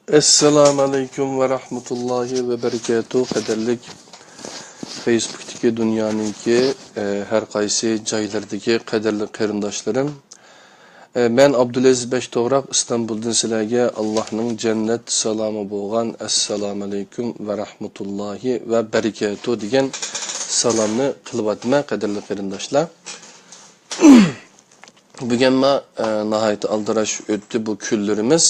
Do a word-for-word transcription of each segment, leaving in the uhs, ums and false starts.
ئەسسالامۇ ئەلەيكۇم ۋە رەھمەتۇللاھى ۋە بەرىكاتۇھ. قەدىرلىك فەيسبۇكتىكى دۇنيانىڭكى، ئە، ھەر قايسى جايلىرىدىكى قەدىرلىك قېرىنداشلىرىم. ئە، مەن ئابدۇلئەزىز بەشتوغراق ئىستانبۇلدىن سىلەرگە ئاللاھنىڭ جەننەت سالامى بولغان ئەسسالامۇ ئەلەيكۇم ۋە رەھمەتۇللاھى ۋە بەرىكاتۇھ دېگەن سالامنى قىلىۋاتىمەن، قەدىرلىك قېرىنداشلار. بۈگۈنمۇ، ئە، ناھايىتى ئالدىراش ئۆتتى بۇ كۈنلىرىمىز.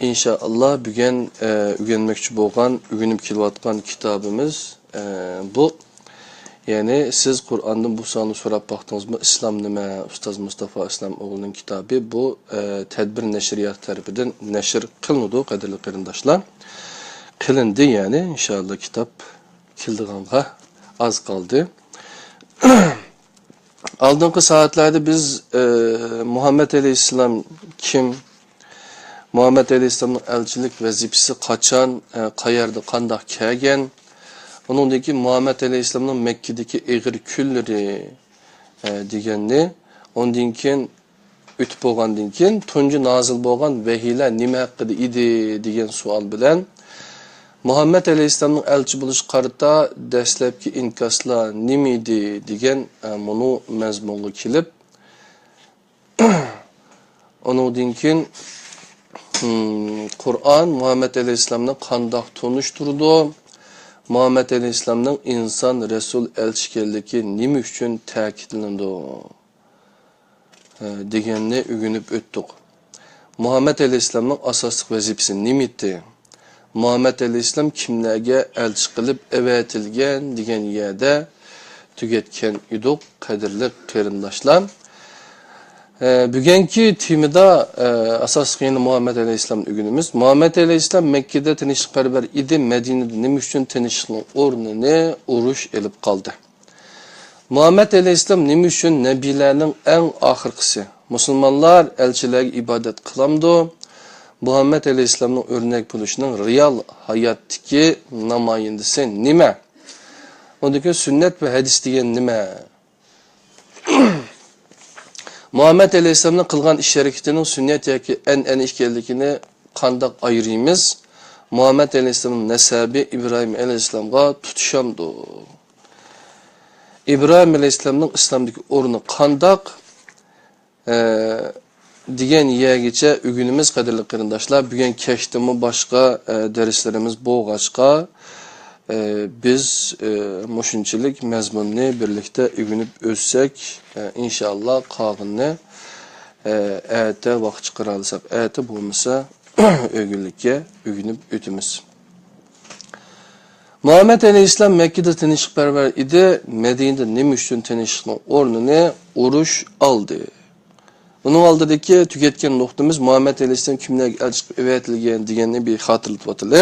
ئىنشائاللا، بۈگۈن، ئە، ئۆگەنمەكچى بولغان، ئۆگىنىپ كېلىۋاتقان كىتابىمىز، ئە، بۇ. يەنى سىز قۇرئاندىن بۇ سوئالنى سوراپ باقتىڭىزمۇ، ئىسلام نېمە؟ ئۇستاز مۇستافا ئىسلام ئوغلىنىڭ كىتابى بۇ، ئە، تەدبىر نەشرىيات تەرىپىدىن نەشر قىلىنىدۇ، قەدىرلىك قېرىنداشلار. قىلىندى، يەنى ئىنشائاللا كىتاب كېلىدىغانغا ئاز قالدى. ئالدىنقى سائەتلەردە بىز، ئە، مۇھەممەد ئەلەيھىسسالام كىم؟ مۇھەممەد ئەلەيھىسسالامنىڭ ئەلچىلىك ۋەزىپىسى قاچان، ئە، قەيەردە، قانداق كەلگەن؟ ئۇنىڭدىن كېيىن مۇھەممەد ئەلەيھىسسالامنىڭ مەككىدىكى ئېغىر كۈنلىرى، ئە، دېگەننى، ئۇندىن كېيىن ئۆتۈپ بولغاندىن كېيىن، تۇنجى نازىل بولغان ۋەھىيلەر نېمە ھەققىدە ئىدى دېگەن سوئال بىلەن، مۇھەممەد ئەلەيھىسسالامنىڭ ئەلچى بولۇشىغا قارىتا دەسلەپكى ئىنكاسلار نېمە ئىدى دېگەن، ئە، مۇنۇ مەزمۇنغا كېلىپ، ئۇنىڭدىن كېيىن، ھىم، قۇرئان مۇھەممەد ئەلەيھىسسالامنى قانداق تونۇشتۇرىدۇ؟ مۇھەممەد ئەلەيھىسسالامنىڭ ئىنسان، رەسۇل، ئەلچى ئىكەنلىكى نېمە ئۈچۈن تەكىتلىنىدۇ؟ دېگەننى ئۆگىنىپ ئۆتتۇق. مۇھەممەد ئەلەيھىسسالامنىڭ ئاساسلىق ۋەزىپىسى نېمە ئىدى؟ مۇھەممەد ئەلەيھىسسالام كىملەرگە ئەلچى قىلىپ ئەۋەتىلگەن دېگەن يەردە تۈگەتكەن ئىدۇق، قەدىرلىك قېرىنداشلار. ئە، بۈگۈنكى تېمىدا، ئە، ئاساسلىق يەنە مۇھەممەد ئەلەيھىسسالامنى ئۆگىنىمىز. مۇھەممەد ئەلەيھىسسالام مەككىدە تىنچلىقپەرۋەر ئىدى، مەدىنىدە نېمە ئۈچۈن تىنچلىقنىڭ ئورنىنى ئۇرۇش ئېلىپ قالدى؟ مۇھەممەد ئەلەيھىسسالام نېمە ئۈچۈن نەبىيلەرنىڭ ئەڭ ئاخىرقىسى؟ مۇسۇلمانلار ئەلچىلەرگە ئىبادەت قىلامدۇ؟ مۇھەممەد ئەلەيھىسسالامنىڭ ئۆرنەك بولۇشىنىڭ رېئال ھاياتتىكى نامايەندىسى نېمە؟ ئۇندىن كېيىن سۈننەت ۋە ھەدىس دېگەن نېمە؟ مۇھەممەد ئەلەيھىسسالامنىڭ قىلغان ئىش-ھەرىكىتىنىڭ سۈننەت ياكى ئەنئەنە ئىكەنلىكىنى قانداق ئايرىيمىز؟ مۇھەممەد ئەلەيھىسسالامنىڭ نەسەبى ئىبراھىم ئەلەيھىسسالامغا تۇتىشامدۇ؟ ئىبراھىم ئەلەيھىسسالامنىڭ ئىسلامدىكى ئورنى قانداق؟ ئە، دېگەن يەرگىچە ئۆگىنىمىز، قەدىرلىك قېرىنداشلار. بۈگۈن كەچتىمۇ باشقا، ئە، دەرسلىرىمىز بولغاچقا، ئە، بىز، ئە، مۇشۇنچىلىك مەزمۇننى بىرلىكتە ئۆگىنىپ ئۆتسەك، ئە، ئىنشائاللا قالغىنىنى، ئە، ئەتە ۋاقىت چىقىرالىساق ئەتە، بولمىسا ئۆگۈنلۈككە ئۆگىنىپ ئۆتىمىز. مۇھەممەد ئەلەيھىسسالام مەككىدە تىنچلىقپەرۋەر ئىدى، مەدىنىدە نېمە ئۈچۈن تىنچلىقنىڭ ئورنىنى ئۇرۇش ئالدى؟ ئۇنىڭ ئالدىدىكى تۈگەتكەن نۇقتىمىز مۇھەممەد ئەلەيھىسسالام كىملەرگە ئەلچى قىلىپ ئەۋەتىلگەن دېگەننى بىر خاتىرىلىتىۋاتىلى.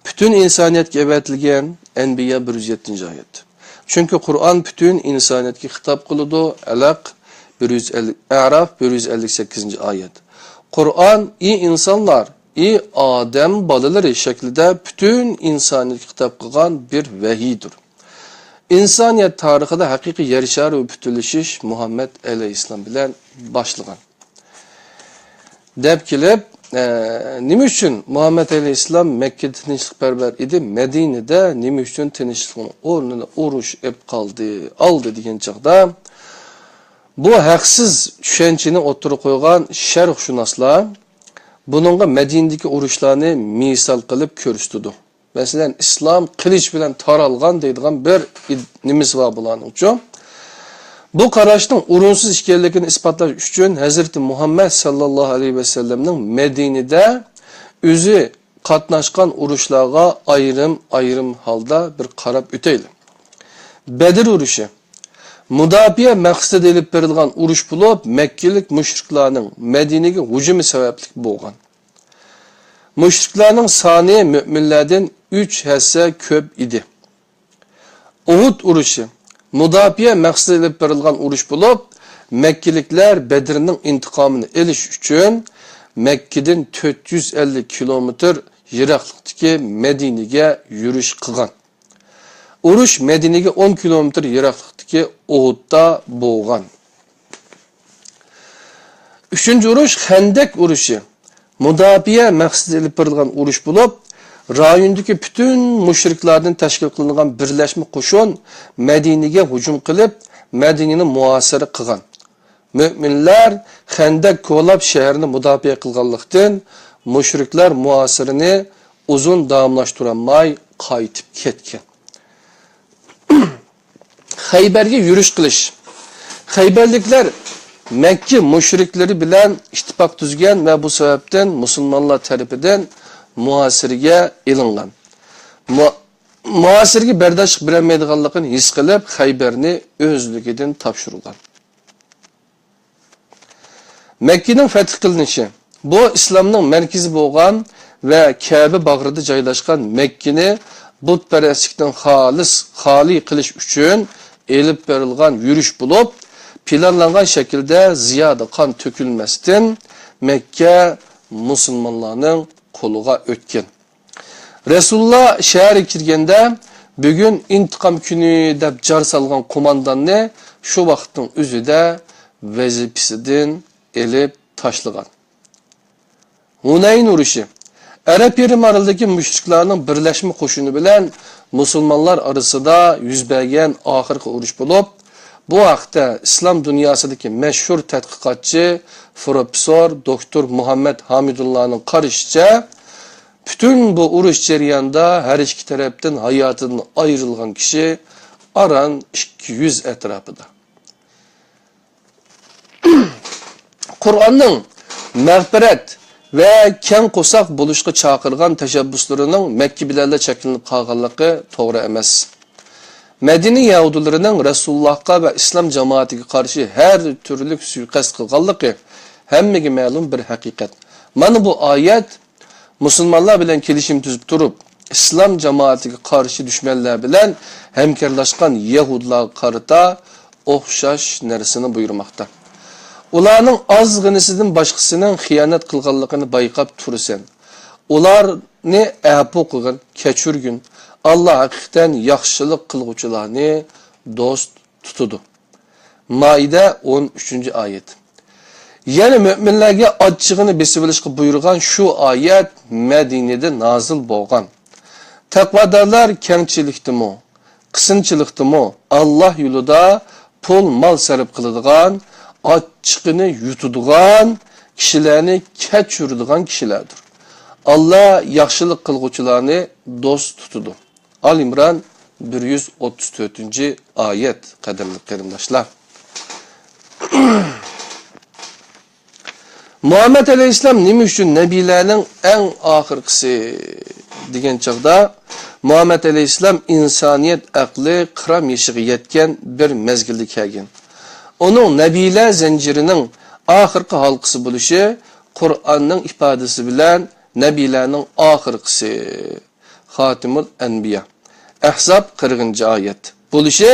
پۈتۈن ئىنسانىيەتكە ئەۋەتىلگەن، ئەنبىيا بىر يۈز يەتتىنچى ئايەت. چۈنكى قۇرئان پۈتۈن ئىنسانىيەتكە خىتاب قىلىدۇ، ئەلەق بىر يۈز ئەللىك، ئەراف بىر يۈز ئەللىك سەككىزىنچى ئايەت. قۇرئان، ئى ئىنسانلار، ئى ئادەم بالىلىرى شەكلىدە پۈتۈن ئىنسانىيەتكە خىتاب قىلغان بىر ۋەھىيدۇر. ئىنسانىيەت تارىخىدا ھەقىقىي يەر شارى ۋە پۈتۈنلىشىش مۇھەممەد ئەلەيھىسسالام بىلەن باشلىغان. دەپ كېلىپ، ئە، نېمە ئۈچۈن مۇھەممەد ئەلەيھىسسالام مەككىدە تىنچلىقپەرۋەر ئىدى، مەدىنىدە نېمە ئۈچۈن تىنچلىقنىڭ ئورنىنى ئۇرۇش ئېلىپ قالدى، ئالدى دېگەن چاغدا، بۇ ھەقسىز چۈشەنچىنى ئوتتۇرىغا قويغان شەرقشۇناسلار بۇنىڭغا مەدىنىدىكى ئۇرۇشلارنى مىسال قىلىپ كۆرسىتىدۇ. مەسىلەن، ئىسلام قىلىچ بىلەن تارالغان دەيدىغان بىر ئىد-، نېمىسى بار بۇلارنىڭچۇ. بۇ قاراشنىڭ ئورۇنسىز ئىكەنلىكىنى ئىسپاتلاش ئۈچۈن ھەزرىتى مۇھەممەد ساللاللاھۇ ئەلەيھى ۋەسەللەمنىڭ مەدىنىدە ئۆزى قاتناشقان ئۇرۇشلارغا ئايرىم-ئايرىم ھالدا بىر قاراپ ئۆتەيلى. بەدر ئۇرۇشى. مۇداپىئە مەقسىتىدە ئېلىپ بېرىلغان ئۇرۇش بولۇپ، مەككىلىك مۇشرىكلارنىڭ مەدىنىگە ھۇجۇمى سەۋەبلىك بولغان. مۇشرىكلارنىڭ سانى مۆمىنلەردىن ئۈچ ھەسسە كۆپ ئىدى. ئۇھۇد ئۇرۇشى. مۇداپىئە مەقسىتىدە ئېلىپ بېرىلغان ئۇرۇش بولۇپ، مەككىلىكلەر بەدرنىڭ ئىنتىقامىنى ئېلىش ئۈچۈن مەككىدىن تۆت يۈز ئەللىك كىلومېتىر يىراقلىقتىكى مەدىنىگە يۈرۈش قىلغان. ئۇرۇش مەدىنىگە ئون كىلومېتىر يىراقلىقتىكى ئۇھۇدتا بولغان. ئۈچىنچى ئۇرۇش، خەندەك ئۇرۇشى. مۇداپىئە مەقسىتىدە ئېلىپ بېرىلغان ئۇرۇش بولۇپ، رايوندىكى پۈتۈن مۇشرىكلاردىن تەشكىل قىلىنغان بىرلەشمە قوشۇن مەدىنىگە ھۇجۇم قىلىپ، مەدىنىنى مۇھاسىرە قىلغان. مۆمىنلەر خەندەك كولاپ شەھەرنى مۇداپىئە قىلغانلىقتىن، مۇشرىكلار مۇھاسىرىنى ئۇزۇن داۋاملاشتۇرالماي قايتىپ كەتكەن. خەيبەرگە يۈرۈش قىلىش. خەيبەرلىكلەر مەككە مۇشرىكلىرى بىلەن ئىتتىپاق تۈزگەن ۋە بۇ سەۋەبتىن مۇسۇلمانلار تەرىپىدىن مۇھاسىرىگە ئېلىنغان. مۇ-، مۇھاسىرىگە بەرداشلىق بېرەلمەيدىغانلىقىنى ھېس قىلىپ، خەيبەرنى ئۆزلۈكىدىن تاپشۇرغان. مەككىنىڭ فەتھ قىلىنىشى. بۇ ئىسلامنىڭ مەركىزى بولغان ۋە كەبە باغرىدا جايلاشقان مەككىنى بۇتپەرەسلىكتىن خالىس، خالىي قىلىش ئۈچۈن ئېلىپ بېرىلغان يۈرۈش بولۇپ، پىلانلانغان شەكىلدە زىيادە قان تۆكۈلمەستىن، مەككە مۇسۇلمانلارنىڭ قولىغا ئۆتكەن. رەسۇلۇللا شەھەرگە كىرگەندە، بۈگۈن ئىنتىقام كۈنى دەپ جار سالغان قومانداننى شۇ ۋاقىتنىڭ ئۆزىدە ۋەزىپىسىدىن ئېلىپ تاشلىغان. ھۇنەين ئۇرۇشى. ئەرەب يېرىم ئارىلىدىكى مۇشرىكلارنىڭ بىرلەشمە قوشۇنى بىلەن مۇسۇلمانلار ئارىسىدا يۈز بەرگەن ئاخىرقى ئۇرۇش بولۇپ، بۇ ھەقتە ئىسلام دۇنياسىدىكى مەشھۇر تەتقىقاتچى، پروفېسسور دوكتور مۇھەممەد ھامىدۇللانىڭ قارىشىچە، پۈتۈن بۇ ئۇرۇش جەريانىدا ھەر ئىككى تەرەپتىن ھاياتىدىن ئايرىلغان كىشى ئاران ئىككى يۈز ئەتراپىدا. قۇرئاننىڭ مەغپىرەت ۋە كەڭ قورساق بولۇشقا چاقىرغان تەشەببۇسلىرىنىڭ مەككە بىلەنلا چەكلىنىپ قالغانلىقى توغرا ئەمەس. مەدىنە يەھۇدىيلىرىنىڭ رەسۇلۇللاھقا ۋە ئىسلام جامائىتىگە قارشى ھەر تۈرلۈك سۇيىقەست قىلغانلىقى ھەممىگە مەلۇم بىر ھەقىقەت. مانا بۇ ئايەت مۇسۇلمانلار بىلەن كېلىشىم تۈزۈپ تۇرۇپ، ئىسلام جامائىتىگە قارشى دۈشمەنلەر بىلەن ھەمكارلاشقان يەھۇدىيلارغا قارىتا ئوخشاش نەرسىنى بۇيرۇماقتا. ئۇلارنىڭ ئازغىنىسىدىن باشقىسىنىڭ خىيانەت قىلغانلىقىنى بايقاپ تۇرىسەن. ئۇلارنى ئەپۇ قىلغىن، كەچۈرگىن. ئاللا ھەقىقەتەن ياخشىلىق قىلغۇچىلارنى دوست تۇتىدۇ. مائىدە، ئون ئۈچىنچى ئايەت. يەنە مۆمىنلەرگە ئاچچىقىنى بېسىۋېلىشقا بۇيرۇغان شۇ ئايەت مەدىنىدە نازىل بولغان. تەقۋادارلار كەڭچىلىكتىمۇ، قىسىنچىلىقتىمۇ ئاللا يولىدا پۇل-مال سەرپ قىلىدىغان، ئاچچىقىنى يۇتىدىغان، كىشىلەرنى كەچۈرىدىغان كىشىلەردۇر. ئاللا ياخشىلىق قىلغۇچىلارنى دوست تۇتىدۇ. ئال ئىمران، بىر يۈز ئوتتۇز تۆتىنچى ئايەت، قەدىرلىك قېرىنداشلار. مۇھەممەد ئەلەيھىسسالام نېمە ئۈچۈن نەبىيلەرنىڭ ئەڭ ئاخىرقىسى دېگەن چاغدا، مۇھەممەد ئەلەيھىسسالام ئىنسانىيەت ئەقلى قىرام يېشىغا يەتكەن بىر مەزگىلدە كەلگەن. ئۇنىڭ نەبىيلەر زەنجىرىنىڭ ئاخىرقى ھالقىسى بولۇشى قۇرئاننىڭ ئىپادىسى بىلەن نەبىيلەرنىڭ ئاخىرقىسى، خاتىمۇل ئەنبىيا، ئەھزاب، قىرىقىنچى ئايەت بولۇشى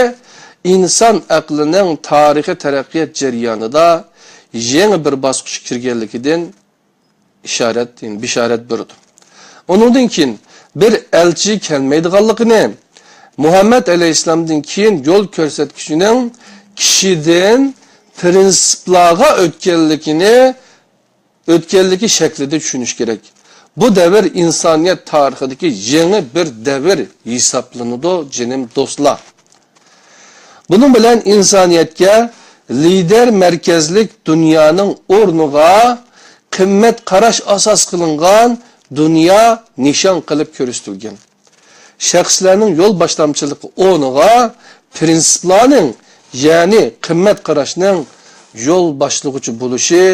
ئىنسان ئەقلىنىڭ تارىخىي تەرەققىيات جەريانىدا يېڭى بىر باسقۇچقا كىرگەنلىكىدىن ئىشارەت، يەنى بېشارەت بېرىدۇ. ئۇنىڭدىن كېيىن بىر ئەلچى كەلمەيدىغانلىقىنى، مۇھەممەد ئەلەيھىسسالامدىن كېيىن يول كۆرسەتكۈچىنىڭ كىشىدىن پىرىنسىپلارغا ئۆتكەنلىكىنى ئۆتكەنلىكى شەكلىدە چۈشىنىش كېرەك. بۇ دەۋر ئىنسانىيەت تارىخىدىكى يېڭى بىر دەۋر ھېسابلىنىدۇ، جېنىم دوستلار. بۇنىڭ بىلەن ئىنسانىيەتكە لىدېر مەركەزلىك دۇنيانىڭ ئورنىغا قىممەت قاراش ئاساس قىلىنغان دۇنيا نىشان قىلىپ كۆرسىتىلگەن. شەخسلەرنىڭ يول باشلامچىلىقى ئورنىغا پىرىنسىپلارنىڭ، يەنى قىممەت قاراشنىڭ يول باشلىغۇچى بولۇشى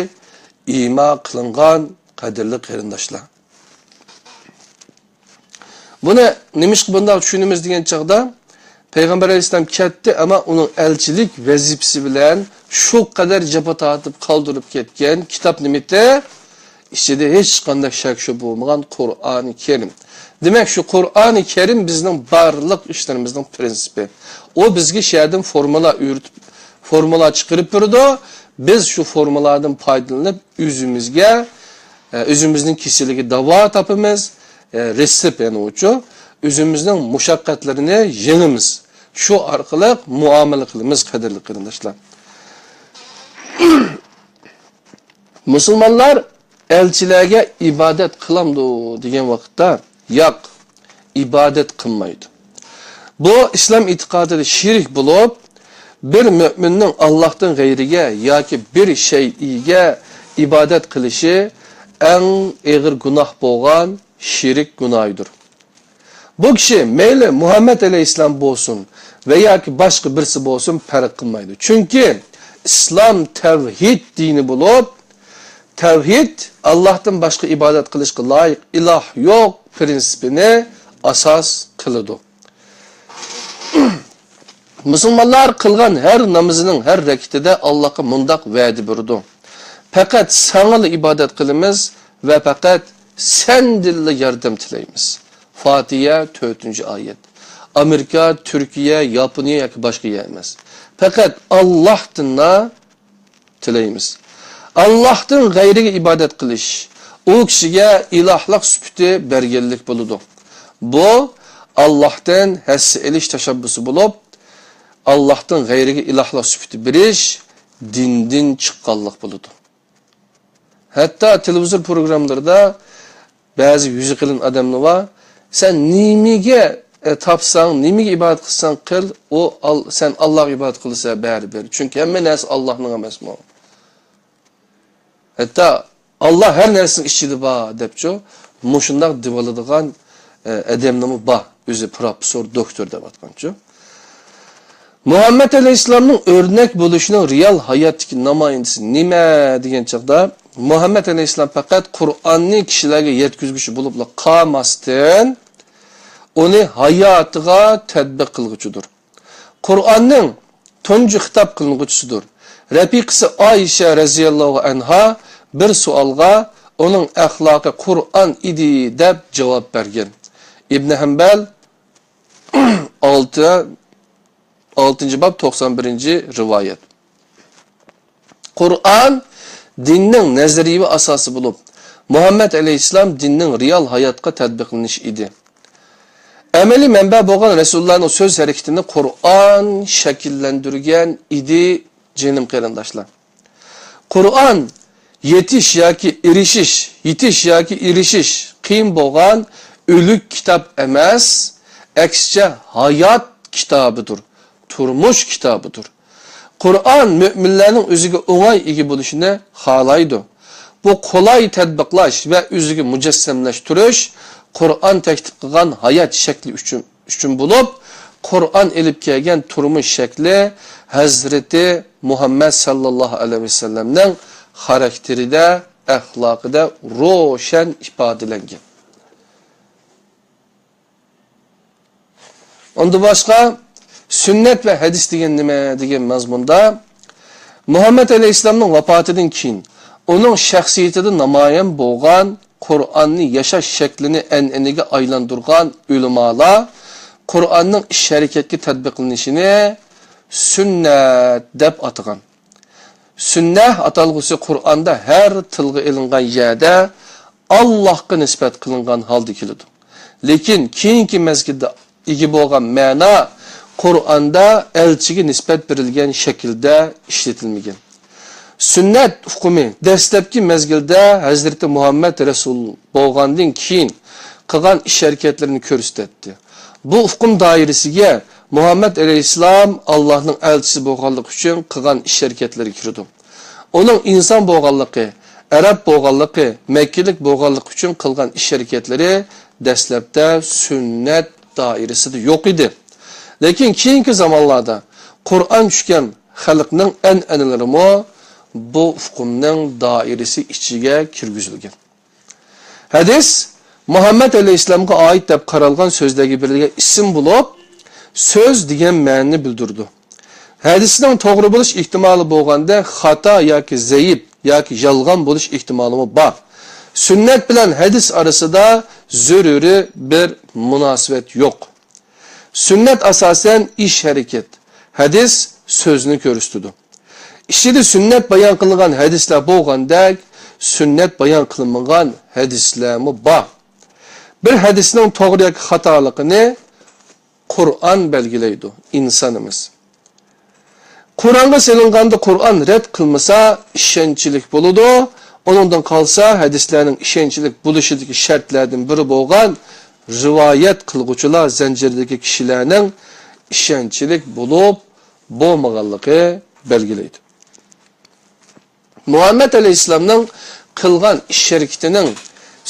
ئىما قىلىنغان، قەدىرلىك قېرىنداشلار. بۇنى نېمىشقا بۇنداق چۈشىنىمىز دېگەن چاغدا، پەيغەمبەر ئەلەيھىسسالام كەتتى، ئەمما ئۇنىڭ ئەلچىلىك ۋەزىپىسى بىلەن شۇ قەدەر جاپا تارتىپ قالدۇرۇپ كەتكەن كىتاب نېمىتى؟ ئىچىدە ھېچقانداق شەك-شۈبھە بولمىغان قۇرئانى كەرىم. دېمەك، شۇ قۇرئانى كەرىم بىزنىڭ بارلىق ئىشلىرىمىزنىڭ پىرىنسىپى. ئۇ بىزگە شۇ يەردىن فورمۇلا ئۆگىتىپ، فورمۇلا چىقىرىپ بېرىدۇ. بىز شۇ فورمۇلادىن پايدىلىنىپ، ئۆزىمىزگە، ئە، ئۆزىمىزنىڭ كېسىلىگە داۋا تاپىمىز، ئە، رېتسېپ، يەنى ئۇچۇ، ئۆزىمىزنىڭ مۇشەققەتلىرىنى يېڭىمىز. شۇ ئارقىلىق مۇئامىلە قىلىمىز، قەدىرلىك قېرىنداشلار. مۇسۇلمانلار ئەلچىلەرگە ئىبادەت قىلامدۇ دېگەن ۋاقىتتا، ياق، ئىبادەت قىلمايدۇ. بۇ ئىسلام ئېتىقادىدا شېرىك بولۇپ، بىر مۆمىننىڭ ئاللاھتىن غەيرىگە ياكى بىر شەيئىگە ئىبادەت قىلىشى ئەڭ ئېغىر گۇناھ بولغان شېرىك گۇناھىدۇر. بۇ كىشى مەيلى مۇھەممەد ئەلەيھىسسالام بولسۇن ۋە ياكى باشقا بىرسى بولسۇن پەرق قىلمايدۇ. چۈنكى ئىسلام تەۋھىد دىنى بولۇپ، تەۋھىد، ئاللاھتىن باشقا ئىبادەت قىلىشقا لايىق ئىلاھ يوق پىرىنسىپىنى ئاساس قىلىدۇ. مۇسۇلمانلار قىلغان ھەر نامىزىنىڭ ھەر رەكىتىدە ئاللاھقا مۇنداق ۋەدە بېرىدۇ: پەقەت ساڭىلا ئىبادەت قىلىمىز ۋە پەقەت سەندىنلا ياردەم تىلەيمىز. فاتىھە، تۆتىنچى ئايەت. ئامېرىكا، تۈركىيە، ياپونىيە ياكى باشقا يەر ئەمەس. پەقەت ئاللاھتىنلا تىلەيمىز. ئاللاھتىن غەيرىگە ئىبادەت قىلىش ئۇ كىشىگە ئىلاھلىق سۈپىتى بەرگەنلىك بولىدۇ. بۇ ئاللاھتىن ھەسسە ئېلىش تەشەببۇسى بولۇپ، ئاللاھتىن غەيرىگە ئىلاھلىق سۈپىتى بېرىش دىندىن چىققانلىق بولىدۇ. ھەتتا تېلېۋىزور پروگراممىلىرىدا بەزى يۈزى قېلىن ئادەملەر بار. سەن نېمىگە، ئە، تاپساڭ، نېمىگە ئىبادەت قىلساڭ قىل، ئۇ ئال-، سەن ئاللاغا ئىبادەت قىلسا بەرىبىر. چۈنكى ھەممە نەرسە ئاللاھنىڭ ئەمەسمۇ؟ ھەتتا ئاللا ھەر نەرسىنىڭ ئىچىدە بار دەپچۇ، مۇشۇنداق دېۋالىدىغان، ئە، ئادەمنىمۇ بار. ئۆزى پروفېسسور، دوكتور دەۋاتقانچۇ. مۇھەممەد ئەلەيھىسسالامنىڭ ئۆرنەك بولۇشىنىڭ رېئال ھاياتتىكى نامايەندىسى نېمە دېگەن چاغدا، مۇھەممەد ئەلەيھىسسالام پەقەت قۇرئاننى كىشىلەرگە يەتكۈزگۈچى بولۇپلا قالماستىن، ئۇنى ھاياتىغا تەتبىق قىلغۇچىدۇر. قۇرئاننىڭ تۇنجى خىتاب قىلىنغۇچىسىدۇر. رەپىقىسى ئائىشە رەزىياللاھۇ ئەنھا بىر سوئالغا، ئۇنىڭ ئەخلاقى قۇرئان ئىدى، دەپ جاۋاب بەرگەن. ئىبنى ھەمبەل، ئالتە، ئالتىنچى باب، توقسان بىرىنچى رىۋايەت. قۇرئان دىننىڭ نەزەرىيىۋى ئاساسى بولۇپ، مۇھەممەد ئەلەيھىسسالام دىننىڭ رېئال ھاياتقا تەتبىقلىنىشى ئىدى. ئەمەلىي مەنبە بولغان رەسۇلۇللانىڭ سۆز ھەرىكىتىنى قۇرئان شەكىللەندۈرگەن ئىدى، جېنىم قېرىنداشلار. قۇرئان يېتىش ياكى ئېرىشىش، يېتىش ياكى ئېرىشىش قىيىن بولغان ئۆلۈك كىتاب ئەمەس، ئەكسىچە ھايات كىتابىدۇر، تۇرمۇش كىتابىدۇر. قۇرئان مۆمىنلەرنىڭ ئۆزىگە ئوڭاي ئىگە بولۇشىنى خالايدۇ. بۇ قولاي تەتبىقلاش ۋە ئۆزىگە مۇجەسسەملەشتۈرۈش قۇرئان تەكلىپ قىلغان ھايات شەكلى ئۈچۈن، ئۈچۈن بولۇپ، قۇرئان ئېلىپ كەلگەن تۇرمۇش شەكلى ھەزرىتى مۇھەممەد ساللاللاھۇ ئەلەيھى ۋەسەللەمنىڭ خاراكتېرىدە، ئەخلاقىدا روشەن ئىپادىلەنگەن. ئۇندىن باشقا، سۈننەت ۋە ھەدىس دېگەن نېمە دېگەن مەزمۇندا، مۇھەممەد ئەلەيھىسسالامنىڭ ۋاپاتىدىن كېيىن ئۇنىڭ شەخسىيىتىدە نامايان بولغان قۇرئاننى ياشاش شەكلىنى ئەنئەنىگە ئايلاندۇرغان ئۆلىمالار قۇرئاننىڭ ئىش-ھەرىكەتكە تەتبىقلىنىشىنى سۈننەت دەپ ئاتىغان. سۈننە ئاتالغۇسى قۇرئاندا ھەر تىلغا ئېلىنغان يەردە ئاللاھقا نىسبەت قىلىنغان ھالدا كېلىدۇ. لېكىن كېيىنكى مەزگىلدە ئىگە بولغان مەنا قۇرئاندا ئەلچىگە نىسبەت بېرىلگەن شەكىلدە ئىشلىتىلمىگەن. سۈننەت ئۇقۇمى دەسلەپكى مەزگىلدە ھەزرىتى مۇھەممەد رەسۇل بولغاندىن كېيىن قىلغان ئىش-ھەرىكەتلىرىنى كۆرسىتەتتى. بۇ ئۇقۇم دائىرىسىگە مۇھەممەد ئەلەيھىسسالام ئاللاھنىڭ ئەلچىسى بولغانلىقى ئۈچۈن قىلغان ئىش-ھەرىكەتلىرى كىرىدۇ. ئۇنىڭ ئىنسان بولغانلىقى، ئەرەب بولغانلىقى، مەككىلىك بولغانلىقى ئۈچۈن قىلغان ئىش-ھەرىكەتلىرى دەسلەپتە سۈننەت دائىرىسىدە يوق ئىدى. لېكىن كېيىنكى زامانلاردا قۇرئان چۈشكەن خەلقنىڭ ئەنئەنىلىرىمۇ بۇ ئۇقۇمنىڭ دائىرىسى ئىچىگە كىرگۈزۈلگەن. ھەدىس مۇھەممەد ئەلەيھىسسالامغا ئائىت دەپ قارالغان سۆزلەرگە بېرىلگەن ئىسىم بولۇپ، سۆز دېگەن مەنىنى بىلدۈرىدۇ. ھەدىسنىڭ توغرا بولۇش ئېھتىمالى بولغاندەك، خاتا ياكى زەئىپ ياكى يالغان بولۇش ئېھتىمالىمۇ بار. سۈننەت بىلەن ھەدىس ئارىسىدا زۆرۈرىي بىر مۇناسىۋەت يوق. سۈننەت ئاساسەن ئىش-ھەرىكەت، ھەدىس سۆزنى كۆرسىتىدۇ. ئىچىدە سۈننەت بايان قىلىنغان ھەدىسلەر بولغاندەك، سۈننەت بايان قىلىنمىغان ھەدىسلەرمۇ بار. بىر ھەدىسنىڭ توغرا ياكى خاتالىقىنى قۇرئان بەلگىلەيدۇ، ئىنسان ئەمەس. قۇرئانغا سېلىنغاندا قۇرئان رەت قىلمىسا، ئىشەنچلىك بولىدۇ، ئۇنىڭدىن قالسا، ھەدىسلەرنىڭ ئىشەنچلىك بولۇشىدىكى شەرتلەردىن بىرى بولغان رىۋايەت قىلغۇچىلار زەنجىرىدىكى كىشىلەرنىڭ ئىشەنچلىك بولۇپ بولمىغانلىقى بەلگىلەيدۇ. مۇھەممەد ئەلەيھىسسالامنىڭ قىلغان ئىش-ھەرىكىتىنىڭ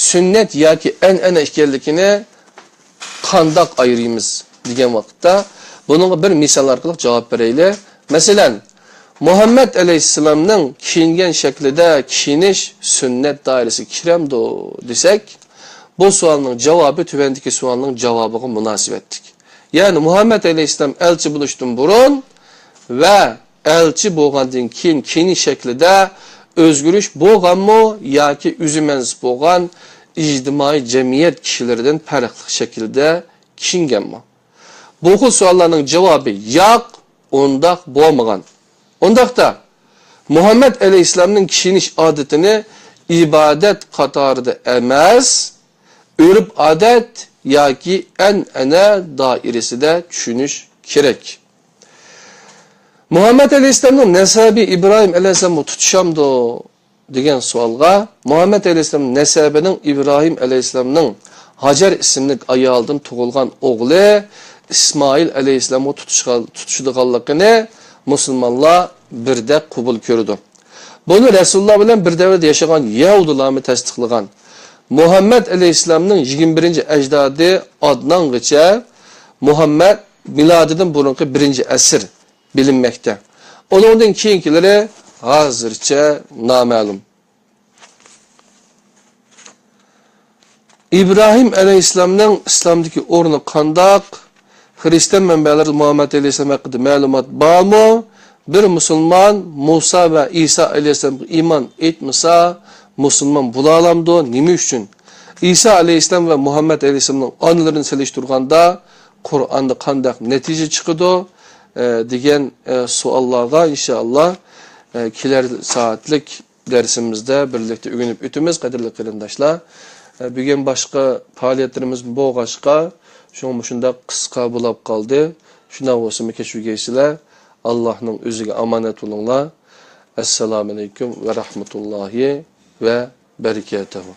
سۈننەت ياكى ئەنئەنە ئىكەنلىكىنى قانداق ئايرىيمىز دېگەن ۋاقىتتا، بۇنىڭغا بىر مىسال ئارقىلىق جاۋاب بېرەيلى. مەسىلەن، مۇھەممەد ئەلەيھىسسالامنىڭ كىيىنگەن شەكلىدە كىيىنىش سۈننەت دائىرىسىگە كىرەمدۇ دېسەك، بۇ سوئالنىڭ جاۋابى تۆۋەندىكى سوئالنىڭ جاۋابىغا مۇناسىۋەتلىك. يەنى مۇھەممەد ئەلەيھىسسالام ئەلچى بولۇشتىن بۇرۇن ۋە ئەلچى بولغاندىن كېيىن كىيىنىش شەكلىدە ئۆزگىرىش بولغانمۇ ياكى ئۆزى مەنسۇپ بولغان ئىجتىمائىي جەمئىيەت كىشىلىرىدىن پەرقلىق شەكىلدە كىيىنگەنمۇ؟ بۇ خىل سوئاللارنىڭ جاۋابى ياق، ئۇنداق بولمىغان. ئۇنداقتا، مۇھەممەد ئەلەيھىسسالامنىڭ كىيىنىش ئادىتىنى ئىبادەت قاتارىدا ئەمەس، ئۆرپ-ئادەت ياكى ئەنئەنە دائىرىسىدە چۈشىنىش كېرەك. مۇھەممەد ئەلەيھىسسالامنىڭ نەسەبى ئىبراھىم ئەلەيھىسسالامغا تۇتىشامدۇ دېگەن سوئالغا، مۇھەممەد ئەلەيھىسسالام نەسەبىنىڭ ئىبراھىم ئەلەيھىسسالامنىڭ ھاجەر ئىسىملىك ئايالدىن تۇغۇلغان ئوغلى ئىسمائىل ئەلەيھىسسالامغا تۇتۇشقا-، تۇتىشىدىغانلىقىنى مۇسۇلمانلار بىردەك قوبۇل كۆرىدۇ. بۇنى رەسۇلۇللا بىلەن بىر دەۋردە ياشىغان يەھۇدىيلارمۇ تەستىقلىغان. مۇھەممەد ئەلەيھىسسالامنىڭ يىگىرمە بىرىنچى ئەجدادى ئادنانغىچە مۇھەممەد مىلادىدىن بۇرۇنقى بىرىنچى ئەسىر بىلىنمەكتە. ئۇنىڭدىن كېيىنكىلىرى ھازىرچە نامەلۇم. ئىبراھىم ئەلەيھىسسالامنىڭ ئىسلامدىكى ئورنى قانداق؟ خىرىستىيان مەنبەلەردە مۇھەممەد ئەلەيھىسسالام ھەققىدە مەلۇمات بارمۇ؟ بىر مۇسۇلمان مۇسا ۋە ئىسا ئەلەيھىسسالامغا ئىمان ئېيتمىسا، مۇسۇلمان بولالامدۇ؟ نېمە ئۈچۈن؟ ئىسا ئەلەيھىسسالام ۋە مۇھەممەد ئەلەيھىسسالامنىڭ ئانىلىرىنى سېلىشتۇرغاندا، قۇرئاندا قانداق نەتىجە چىقىدۇ؟ ئە، دېگەن، ئە، سوئاللارغا ئىنشائاللا، ئە، كېلەر سائەتلىك دەرسىمىزدە بىرلىكتە ئۆگىنىپ ئۆتىمىز، قەدىرلىك قېرىنداشلار. ئە، بۈگۈن باشقا پائالىيەتلىرىمىز بولغاچقا، شۇڭا مۇشۇنداق قىسقا بولاپ قالدى. شۇنداق بولسىمۇ كەچۈرگەيسىلەر. ئاللاھنىڭ ئۆزىگە ئامانەت بولۇڭلار. ئەسسالامۇئەلەيكۇم ۋە رەھمەتۇللاھى ۋە بەرىكاتۇھۇ.